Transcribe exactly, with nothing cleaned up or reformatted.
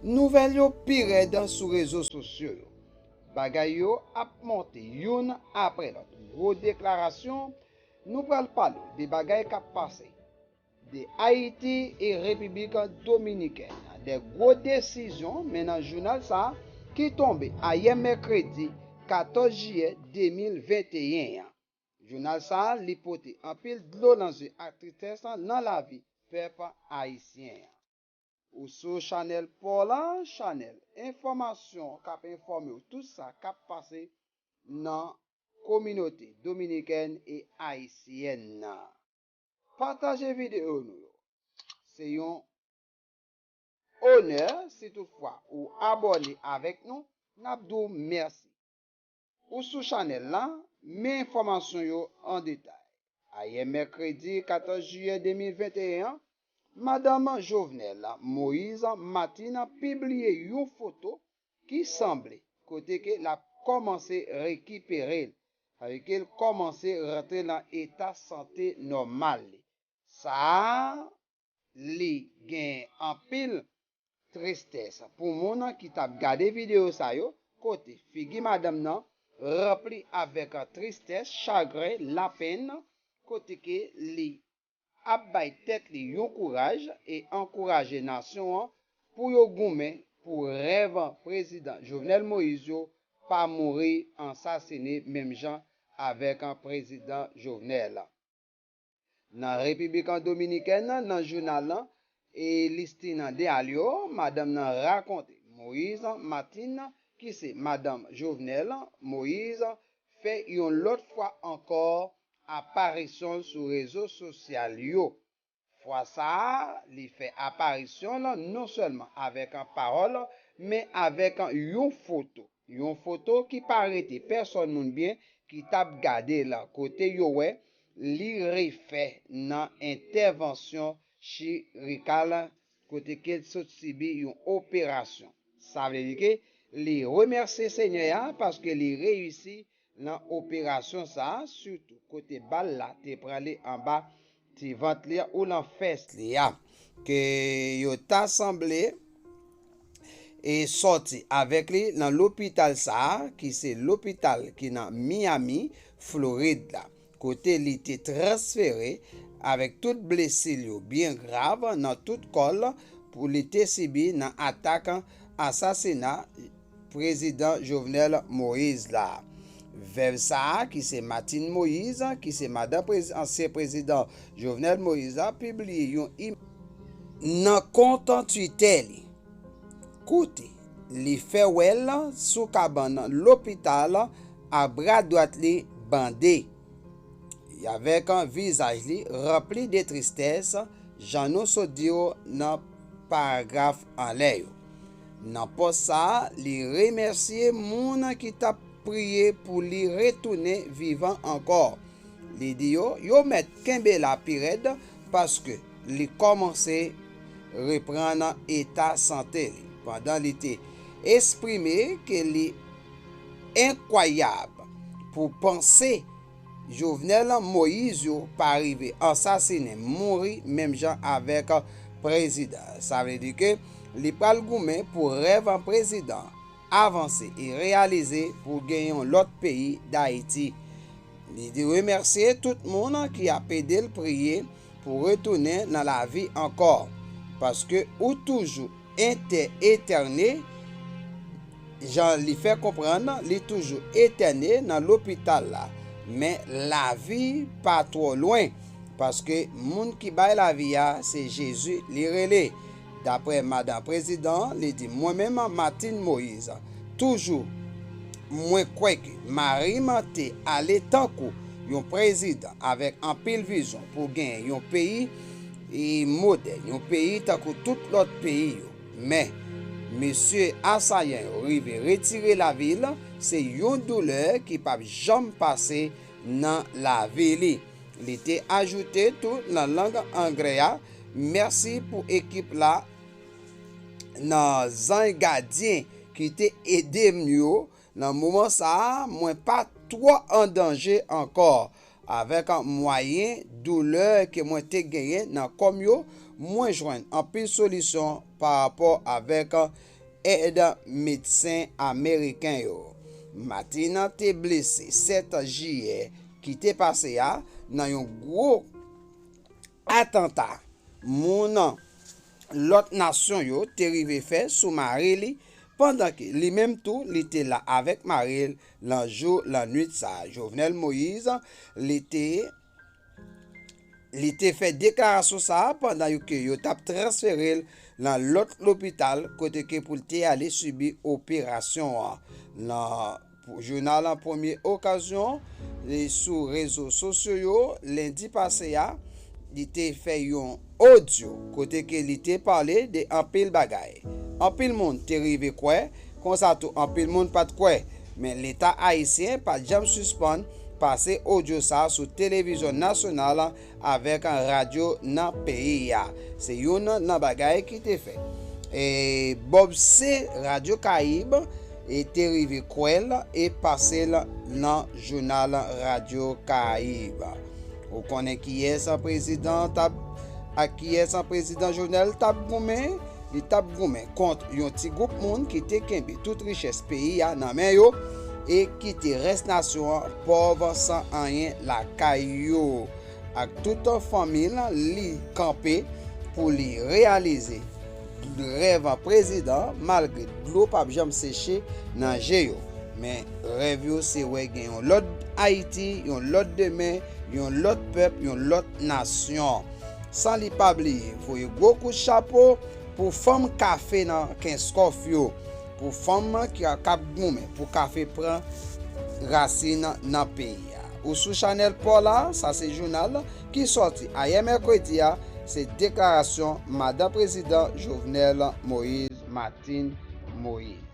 Nouvèl yo pi rèd sou rezo sosyo yo. Bagay yo ap monte youn apre lòt. Gwo deklarasyon, nou pral pale w de bagay k ap pase de Ayiti e Repiblik Dominikèn. De gwo desizyon, men nan jounal sa a ki tonbe ayè mèkredi katòz jiyè de mil venteyen an. Jounal sa a, li pote anpil dlo nan zye ak tristès nan lavi pèp ayisyen an. Ou sou chanèl pa w la, chanèl enfòmasyon k ap enfòme w tout sa k ap pase nan kominote dominikèn e ayisyèn nan. Pataje videyo nou yo. Se yon onè, si toutfwa ou abòne avèk nou, n ap di w mèsi. Ou sou chanèl la, men enfòmasyon yo an detay. Ayè mèkredi katòz jiyè de mil venteyen an, madanm Jovenel Moïse, Martine, pibliye yon foto ki sanble kote ke l ap kòmanse rekipere l, sa vle di ke l kòmanse rantre nan eta sante nòmal li. Sa a, li gen anpil tristès pou moun ki t ap gade videyo sa yo, kote figi madanm nan ranpli avèk tristès, chagren, lapenn, kote ke li ap bay tèt li yon kouraj e ankouraje nasyon an pou yo goumen pou rèv prezidan Jovenel Moïse yo pa mouri ansasine menm jan avèk prezidan Jovenel. Nan Repiblik Dominikèn, nan jounal e Listin Diario, madanm nan rakonte Moïse Martine, ki se madanm Jovenel Moïse, fè yon lòt fwa ankò aparisyon l sou rezo sosyal yo. Fwa sa a, li fè aparisyon l non sèlman avèk pawòl, men avèk yon foto. Yon foto ki pa rete pèsòn moun byen ki t ap gade l, kote yo wè li refè nan entèvansyon chirikal, kote ke l sot sibi yon operasyon. Sa vle di ke li remèsye Senyè a paske li reyisi nan operasyon sa a, sitou kote bal la te pran li anba ti vant li a ou nan fès li a, ke yo ta sanble e sòti avèk li nan lopital sa a, ki se lopital ki nan Miami, Florid la, kote li te transfere avèk tout blesi l yo byen grav nan tout kò l pou li te sibi nan atak asasina prezidan Jovenel Moïse la. Vèv sa a, ki se Martine Moïse, ki se madanm prez-, ansyen prezidan Jovenel Moïse la, pibliye yon im-, nan kont Twitter li, kote li fè wè l sou kabann lopital a, bra dwat li bande, avèk vizaj li ranpli de tristès, jan nou sot di w nan paragraf anlè yo. Nan pòs sa a, li remèsye moun ki t ap priye pou li retounen vivan ankò. Li di yo, yo mèt kenbe la pi rèd, paske li kòmanse reprann eta sante li, pandan li te eksprime ke li enkwayab pou panse Jovenel Moïse yo pa rive ansasinen, mouri menm jan avèk prezidan. Sa vle di ke li pral goumen pou rèv prezidan avanse e reyalize pou gen yon lòt peyi Dayiti. Li di remèsye tout moun ki ap ede l priye pou retounen nan lavi ankò, paske ou toujou entè-, etène, jan li fè konprann, li toujou etène nan lopital la, men lavi pa twò lwen, paske moun ki bay lavi a, se Jezi li rele. Daprè madanm prezidan, li di, mwen menm, Martine Moïse, toujou, mwen kwè ke mari m te ale tankou yon prezidan avèk anpil vizyon pou gen yon peyi e modèn, yon peyi tankou tout lòt peyi yo. Men, mesye asayan yo rive retire lavi l, se yon doulè ki p ap janm pase nan lavi li. Li te ajoute tou nan lang anglè a, mèsi pou ekip la nan zanj gadyen ki te ede m yo nan moman sa a, mwen pa twò an danje ankò. Avèk mwayen doulè ke mwen te genyen nan kò m yo, mwen jwenn anpil solisyon pa rapò avèk èd medsen ameriken yo. Martine te blese sèt jiyè ki te pase a nan yon gwo atanta moun lòt nasyon yo te rive fè sou mari li, pandan ke li menm tou li te la avèk mari l nan jou lannwit sa a. Jovenel Moïse, li te li te fè deklarasyon sa a pandan yo, ke yo t ap transfere l nan lòt lopital kote ke pou l te ale sibi operasyon an. Nan jounal an Premye Okazyon, e sou rezo sosyo yo, lendi pase a, li te fè yon odyo kote ke li te pale de anpil bagay. Anpil moun te rive kwè, konsa tou anpil moun pa t kwè. Men Leta ayisyen pa t janm sispann pase odyo sa a sou televizyon nasyonal avèk radyo nan peyi a. Se youn nan bagay ki te fè. E Bob C, Radyo Karayib, e te rive kwè l e pase l nan jounal Radyo Karayib. Ou konnen kiyès prezidan t ap, ak kiyès prezidan Jovenel t ap goumen? Li t ap goumen kont yon ti gwoup moun ki te kenbe tout richès peyi a nan men yo e kite rès nasyon an pòv san anyen lakay yo. Ak tout fanmi l, li kanpe pou li reyalize rèv prezidan, malgre dlo p ap janm seche nan je yo. Men rèv yo se wè gen yon lòt Ayiti, yon lòt demen, yon lòt pèp, yon lòt nasyon. San li pa bliye voye gwo kout chapo pou fanm kafe nan Kenskòf yo, pou fanm ki k ap goumen pou kafe pran rasin nan peyi a. Ou sou chanèl pa w la, sa se jounal ki sòti ayè mèkredi a, se deklarasyon madan prezidan Jovenel Moïse, Martine Moïse.